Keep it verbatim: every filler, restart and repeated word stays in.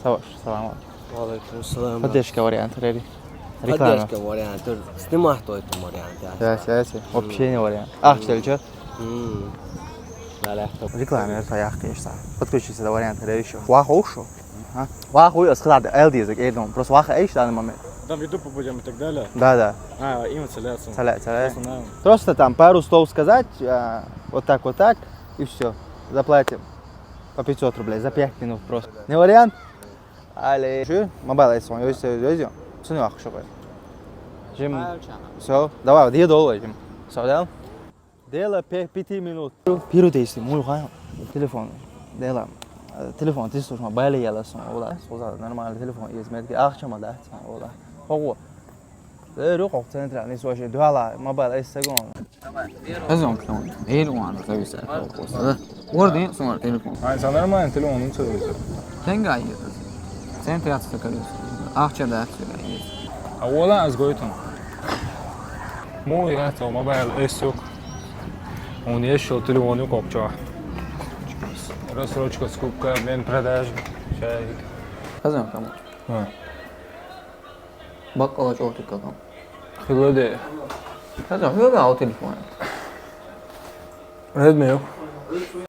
Саваш, салам алейкум. Ва алейкум салам. Поддержка вариант, реди. Реклама. Поддержка вариант. Снимать твой вариант. Яси, яси. Вообще не вариант. Ахча делча. Далее. Реклама, это я, конечно. Подключиться до варианта, реди еще. Ваху ушу. А? Ваху я сказал, L D Z, я думаю, просто ваха эйш в данный момент. Там в YouTube будем и так далее. Да, да. А, им целяться. Саля, саля. Просто нам. Просто там пару слов сказать, а, вот так, вот так, и все. Заплатим. По пятьсот рублей за пять минут просто. Не вариант? Али. Шу, мобайл эйс он, ёйсё, ёйсё. Суну ахшо кой. Жим. Всё, давай, где доллар жим. Всё, да? Дело пе- пяти минут. Пиру тейсти, мулхай. Телефон. Дело. Э, Телефон, ты слушай, мобайл яла сон, ола. Соза, нормальный телефон, есть, медки, ахча ма да, ола. Хого. Э, рюк, ох, центральный, слушай, дуала, мобайл эйс сегон. Хазон план. Эл уан зависит от вопроса, да? Орден, сумар телефон. А, это нормально, телефон, ну целый. Тенга есть. Центр от стакалюс. Ахча да, всё есть. А ола аз гойтон. Му я то мобайл эйс ёк. Он есть, что телефон ёк, окчо. Рассрочка, скупка, мен продажа. Чай. Хазон кому? А. Баккала чортик какам. Хилоде. Хазон, хилоде ау телефон. Редми ёк.